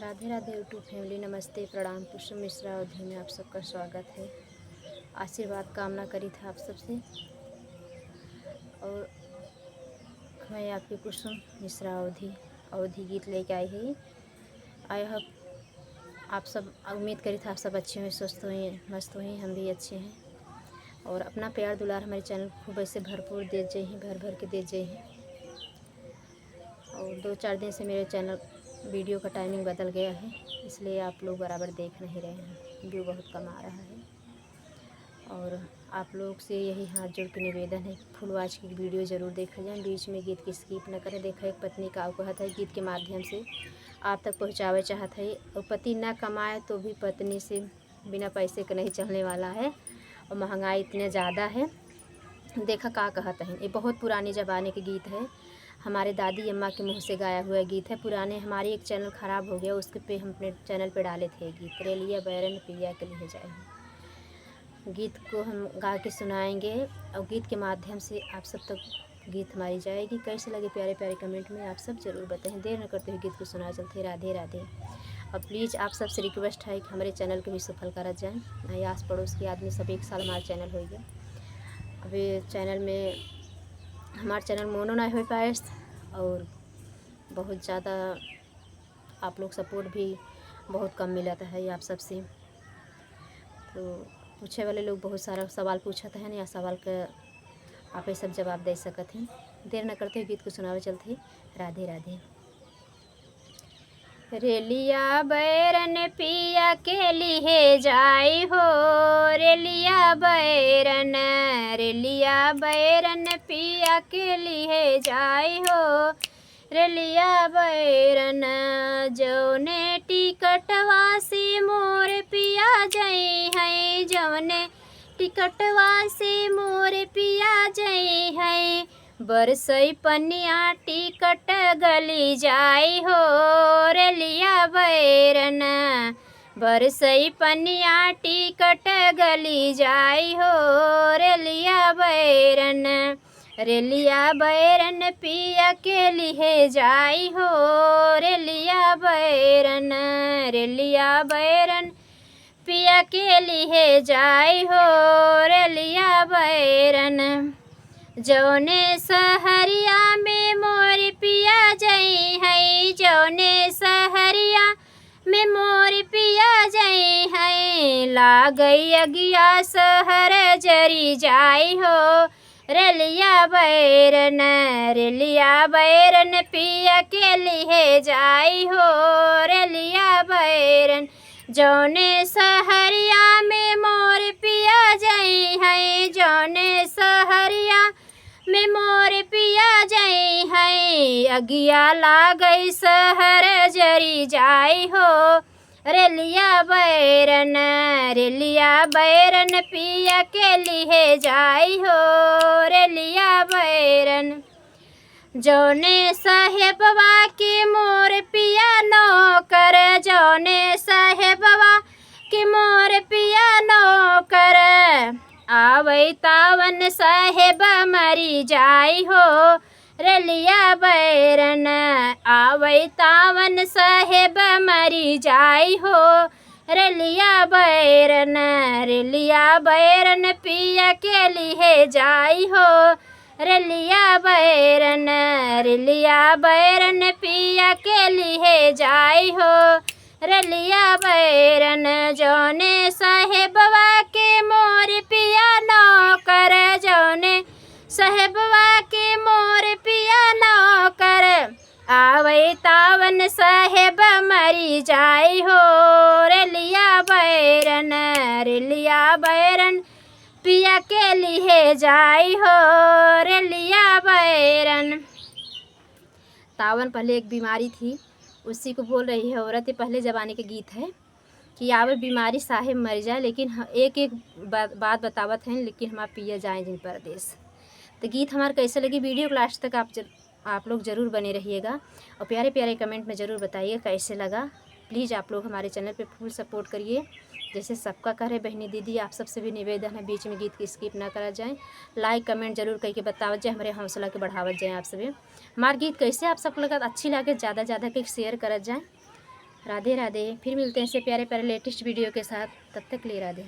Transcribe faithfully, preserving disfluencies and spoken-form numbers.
राधे राधे YouTube family, नमस्ते, प्रणाम। कुसुम मिश्रा अवधी में आप सबका स्वागत है। आशीर्वाद कामना करी था आप सबसे। और मैं आपकी कुसुम मिश्रा अवधी, अवधी गीत लेके आई है। I hope आप सब, उम्मीद करी था आप सब अच्छे हुई, स्वस्थ हुई, मस्त हुई। हम भी अच्छे हैं। और अपना प्यार दुलार हमारे चैनल को खूब ऐसे भरपूर दे जाइए, भर भर के दे जाइए। और दो चार दिन से मेरे चैनल वीडियो का टाइमिंग बदल गया है, इसलिए आप लोग बराबर देख नहीं रहे हैं, व्यू बहुत कम आ रहा है। और आप लोग से यही हाथ जोड़ के निवेदन है कि फुल वॉच की वीडियो ज़रूर देखा जाए, बीच में गीत की स्किप न करें। देखा, एक पत्नी का कहत है, गीत के माध्यम से आप तक पहुँचावे चाहत है। और पति ना कमाए तो भी पत्नी से बिना पैसे के नहीं चलने वाला है, और महंगाई इतने ज़्यादा है। देखा का कहत है, ये बहुत पुराने ज़माने के गीत है, हमारे दादी अम्मा के मुँह से गाया हुआ गीत है। पुराने, हमारे एक चैनल ख़राब हो गया, उसके पे हम अपने चैनल पे डाले थे गीत, रेलिया बैरन पिया के लिहे जाए। गीत को हम गा के सुनाएंगे और गीत के माध्यम से आप सब तक गीत हमारी जाएगी। कैसे लगे प्यारे प्यारे कमेंट में आप सब जरूर बताएं। देर न करते हुए गीत को सुना चलते हैं। राधे राधे। और प्लीज आप सबसे रिक्वेस्ट है कि हमारे चैनल को भी सफल करा जाए, नहीं आस पड़ोस के आदमी सब एक साल हमारा चैनल हो गया। अभी चैनल में, हमारा चैनल मोनो ना हो पाए और बहुत ज़्यादा आप लोग सपोर्ट भी बहुत कम मिलत है आप सबसे। तो पूछे वाले लोग बहुत सारा सवाल पूछत हैं, या सवाल के आप ये सब जवाब दे सकत हैं। देर न करते हुए गीत को सुनावे चलते हैं। राधे राधे। रेलिया बैरन पिया के लिहे जाई हो, रेलिया बैरन, रेलिया बैरन पिया के लिहे जाई हो, रेलिया बैरन। जौने टिकटवा से मोर पिया जई हैं, जौने टिकटवा से मोर पिया जई हैं, बरसई पनिया टिकट गली जाई हो, रेलिया बैरन। बरसई पनिया टिकट गली जाई हो, रेलिया बैरन। रेलिया बैरन पिया के लिहे जाई हो, रेलिया बैरन, रेलिया बैरन पिया के लिहे जाई हो, रेलिया बैरन। जौने सहरिया में मोर पिया जई हैं, जौने सहरिया में मोर पिया जई हैं, लागई अगिया सहर जरी जाई हो, रेलिया बैरन, रेलिया बैरन पिया के लिहे जाई हो, रेलिया बैरन। जौने सहरिया में मोर पिया जई हैं, जौने सहरिया में मोर पिया जई हैं, अगिया लागई सहर जरी जाई हो, रेलिया बैरन, रेलिया बैरन पिया के लिहे जाई हो, रेलिया बैरन। जौने साहेबवा के मोर पिया नौकर, जौने साहेबवा के मोर पिया नौकर, आवै तावन साहेब मरी जाई हो, रेलिया बैरन। आवै तावन साहेब मरी जाई हो, रेलिया बैरन, रेलिया बैरन पिया के लिहे जाई हो, रेलिया बैरन, रेलिया बैरन पिया के लिहे जाई हो, रेलिया बैरन। जौने साहेबवा के मोर पिया नौकर, जौने साहेबवा के मोर पिया नौकर, आवै तावन साहेब मरी जाई हो, रेलिया बैरन, रेलिया बैरन पिया के लिहे जाई हो, रेलिया बैरन। तावन पहले एक बीमारी थी, उसी को बोल रही है औरत। ये पहले ज़माने के गीत है कि आवे बीमारी साहेब मर जाए, लेकिन ह-, एक एक बा-, बात बतावत हैं, लेकिन हमार पिया जाए जिन परदेस। तो गीत हमार कैसे लगी, वीडियो को लास्ट तक आप जर-, आप लोग ज़रूर बने रहिएगा और प्यारे प्यारे कमेंट में ज़रूर बताइएगा कैसे लगा। प्लीज आप लोग हमारे चैनल पे फुल सपोर्ट करिए, जैसे सबका कह रहे बहनी दीदी, आप सबसे भी निवेदन है बीच में गीत की स्किप ना करा जाए, लाइक कमेंट जरूर करके बतावत जाए, हमारे हौसला के बढ़ावत जाए आप सभी। हमार गीत कैसे आप सबको लगा, अच्छी लगे ज़्यादा ज़्यादा के शेयर करत जाए। राधे राधे, फिर मिलते हैं ऐसे प्यारे प्यारे latest video के साथ। तब तक के लिए राधे।